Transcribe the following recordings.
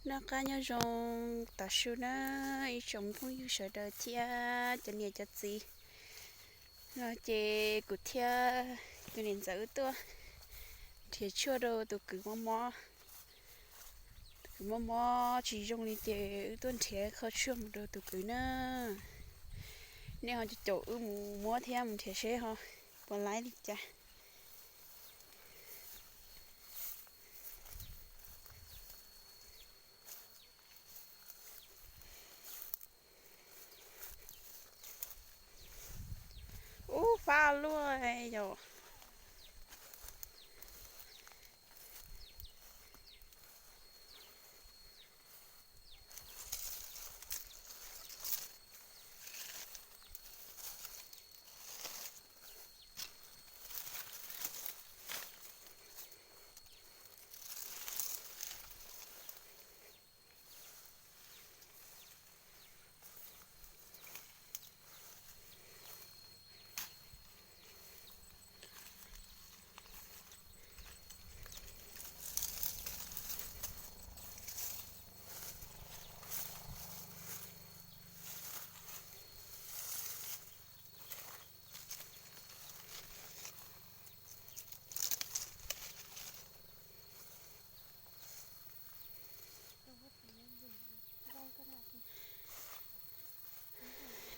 Noj qab nyob zoo tam sim no na, ib tsoom phooj ywg sawv daws thiab cov niam cov txiv. No ces kuv thiab tus niam ntxawm wb tuaj nrhiav tshuaj rau tus kwv mob mob. Tus kwv mob mob tsis zoo li ces wb tuaj nrhiav kho tshuaj mus rau tus kwv na. Nej ho caum wb mus muab thiab mus nrhiav seb ho puas laib li cas. Ub, fab luaj yom.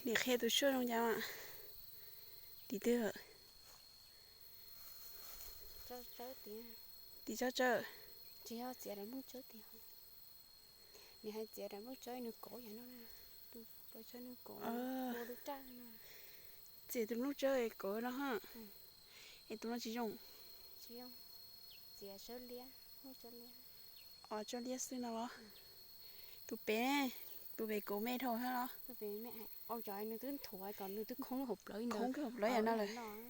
Nim qhia tus tshuaj zoo cas mas. Tim twg? Tim tsob tsawb. Tsis yog, txiav daim nplooj tsawb tim. Nws hais txiav daim nplooj tsawb nws kov yam no na. Tus pov tsawb nws kov ua lub raj no. Txiav tus nplooj tsawb es kov no ha. Es tus no tsis zoo. Tsis zoo. Txiav tsawb liab, nplooj tsawb liab. Os, tsawb liab xwb no los? Tus pem, tus pem kov me dhau thiab los? Tus pem me, au cov nws twb nthuav kom nws twb khoob hauv plawv ntawd. Khoob hauv plawv yam no lawm.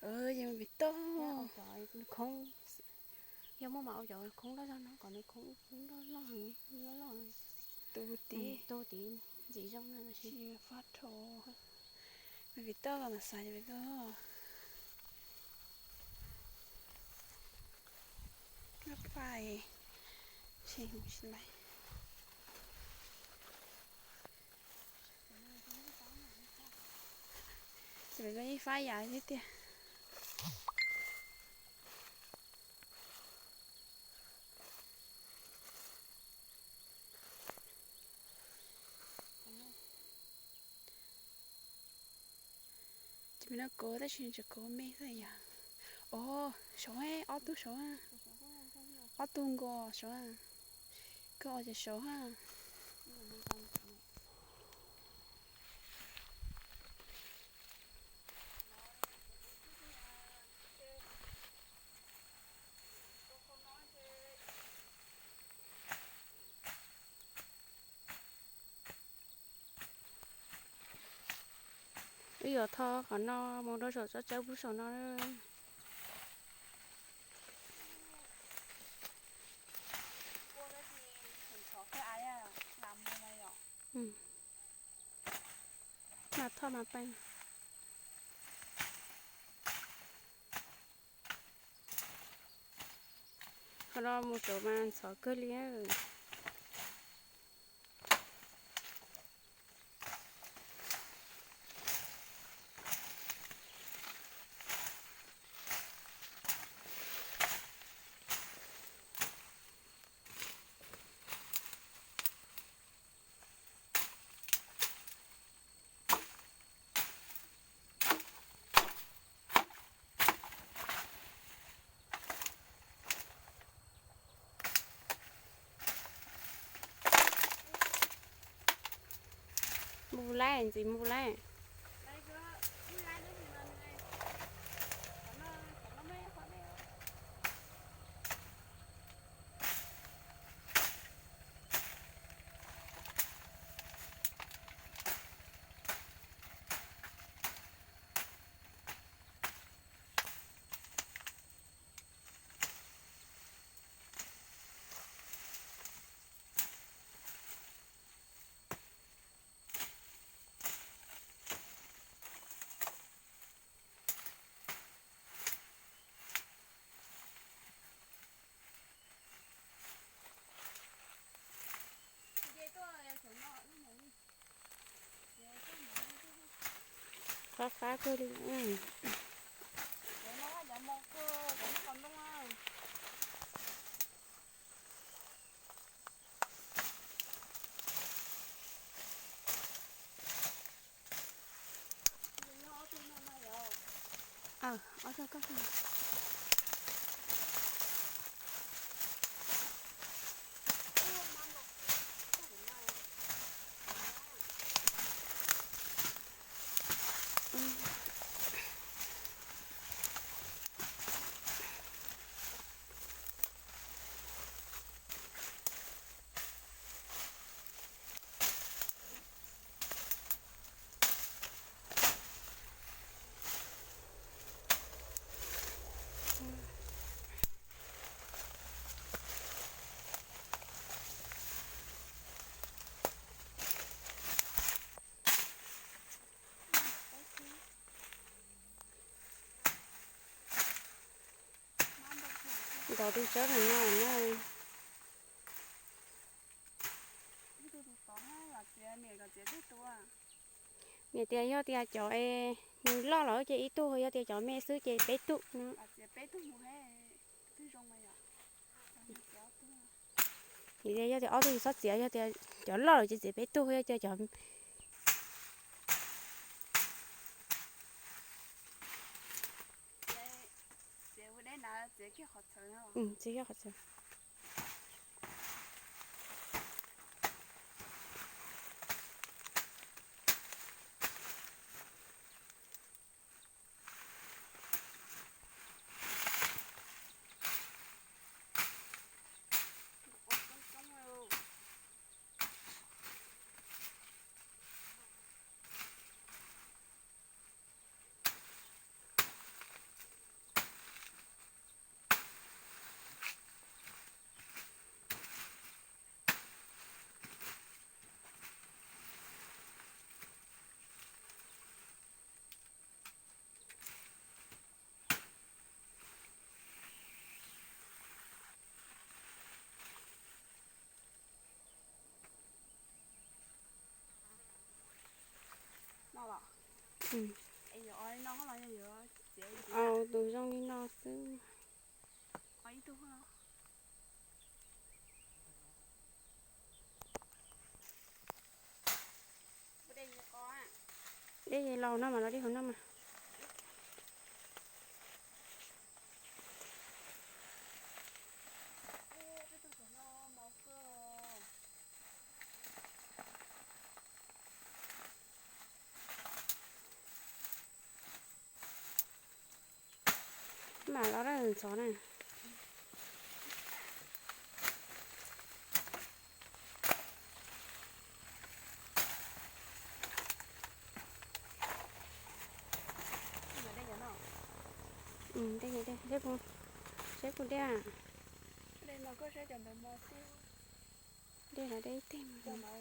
Ces mus pem toj. Nws khoob, yog muaj mas au cov khoob loj zog no kom nws khoob loj loj, loj loj. Tus tim, tus tim ntxim zoo no tsis fab dhau. Mus pem toj los mas xav pem toj. Fab, ces lawv yeej fab yam thiab tiag. Ces me no kov tab sis tseem kov me xwb yom. Os, saud, ob tug saud. Ob tug nkaus saud. Koj os ces saud ha. Wb yuav tho qhov no mus rau saum tsob tsawb pub saum no. Mas thoj mas peeb. Qhov no mus saud mas ntxhov kawg li. Mus lawm, ntxiv mus lawm. Qab qab kawg li. Ntov tus tsawb no no. Niam tias yog tias cov es nws loj lawm ces ib tug, yog tias cov me xwb ces peb tug no. Niam tias yog tias ob tug tsis txhob txiav, yog tias cov loj lawm ces txiav peb tug, yog tias cov Au, tus zoo li no xwb. Dej los no mas, los dej hauv no mas. Mam los ntxov na. Dej, dej, seb puas dej. Dej los dej ib teg mas.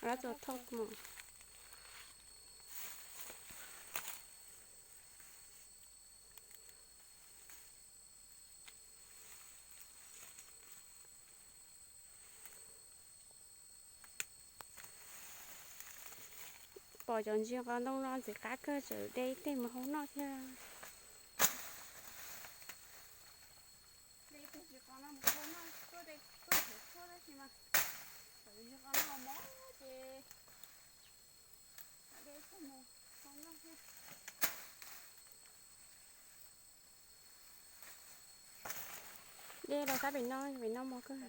Lab txua thauj mos. Pom cov ntsis qos ntoo no ntxim qab kawg, tseem de ib teg mus hau noj thiab. Dej los sab pem no, pem no mos kawg.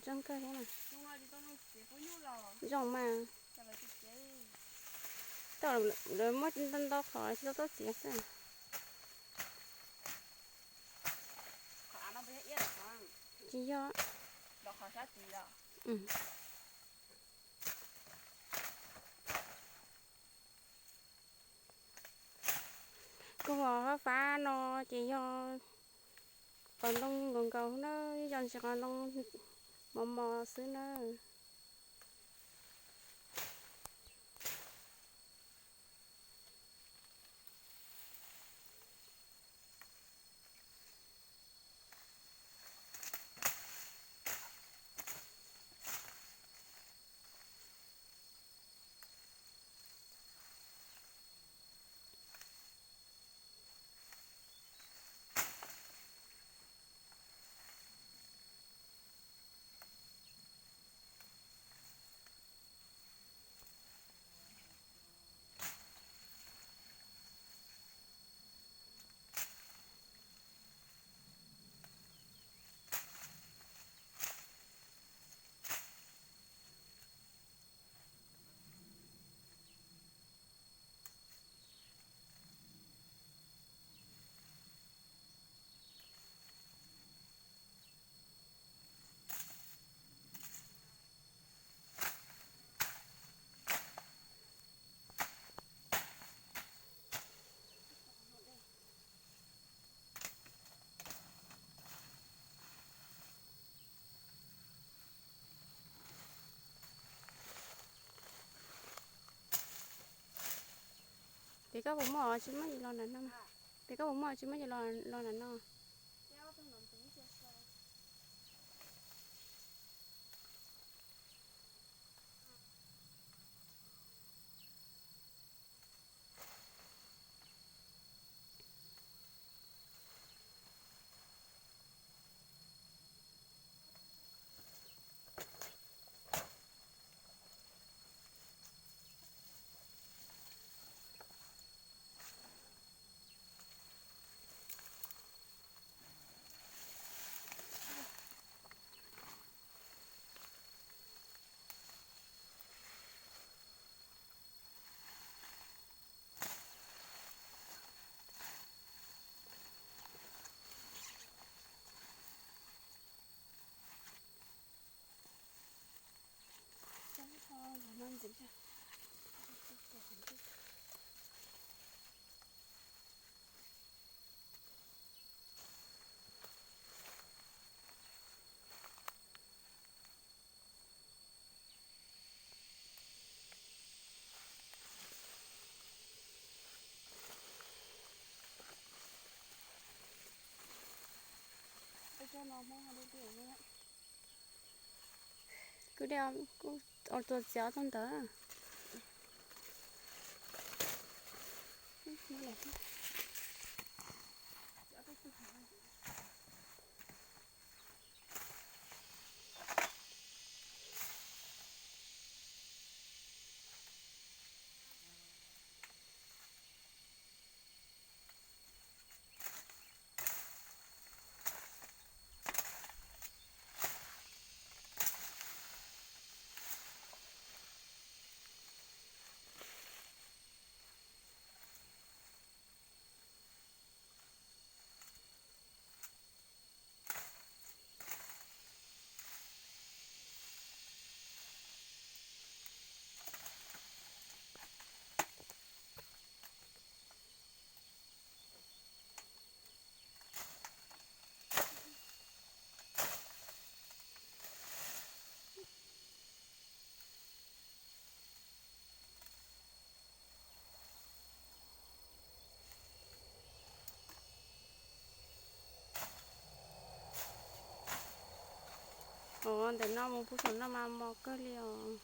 Zoo kawg thiab mas. Zoo mas. Tau lawv muab ntau ntau qhov tsis tau tuaj txiav xwb. Tsis yog. Kuv ua fab fab no ces yog qos ntoo nkaus nkaus na, ib co ntsis qos ntoo mos mos xwb na. Koj puas muaj tsis muab los nram no? Tes koj puas muaj tsis muab los nram no? Kuv de kuv ua tua txiav tau ntawd. Ov, ntawm no mus puag saum no mas mos kawg li os.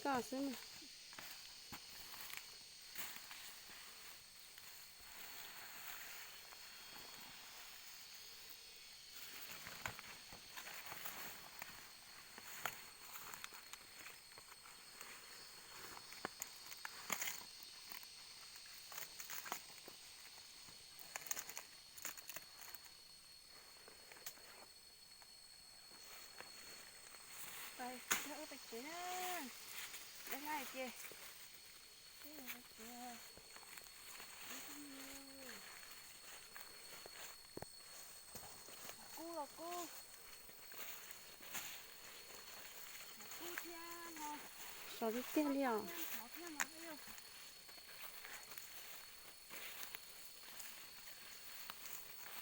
Koj xwb mas. Kub los kub, kub thiab no. Sov tiag tiag li os.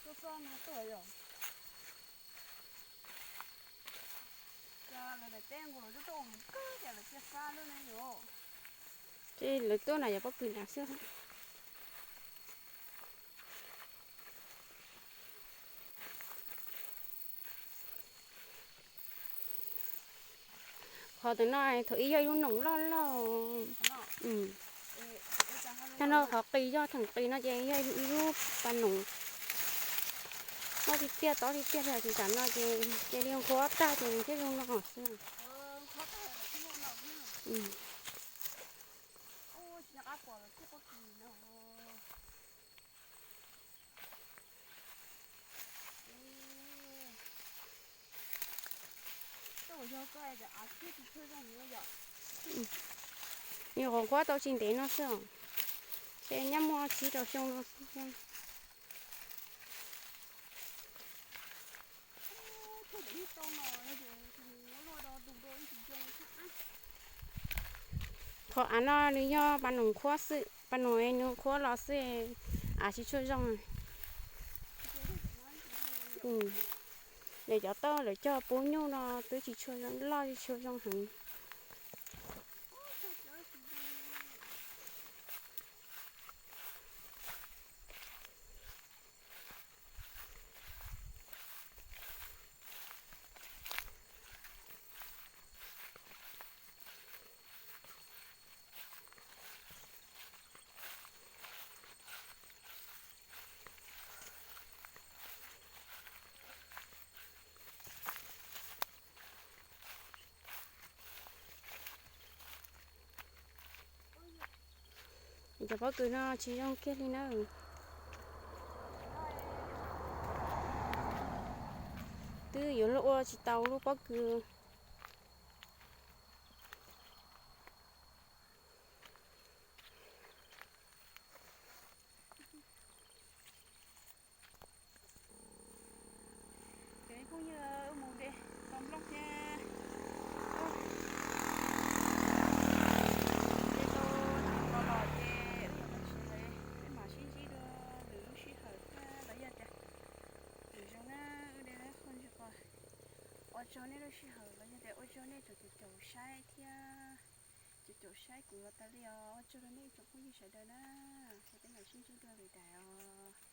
Tuaj txog no tuaj yom. Ces lawv tuaj na yog pob kws na xwb. Qhov ntawm no thaum ub yog ib lub noom loj loj. Tag no qhov qis yog theem qis no ces yog ib lub pas noom. Loj tiag tiag tob tiag tiag li, tam no ces cia li nqhuav tag ces thiaj zoo no xwb. Nws qhuav nqhuab tau tsis ntev no xwb os, ces nyab muaj tsib rau xyoo no xwb. Qhov av no nws yog pas num qhuab xwb, pas num nws qhuab los xwb, av tsis tshua zoo. Lawv cov tauj lawv cog pub nyuj no twb tsis tshua zoo, loj tsis tshua zoo heev. Cov pob kws no tsis zoo kiag li na. Twb yuav luag ua tsis tau lub pob kws. Ces phooj ywg, wb mus de tau nplooj thiab de tau nplooj los ces wb yuav mus tsev lawm, peb mam sib ntsib dua lwm lub sij hawm thiab los yog tias lwm zaus na, wb de qhov ntsis qos. Ua tsaug nej lub sij hawm los yog tias ua tsaug nej tsoom caum saib thiab caum caum saib kuv los tas li os. Ua tsaug rau nej tsoom phooj ywg sawv daws na, es peb mam sib ntsib dua lwm daim os.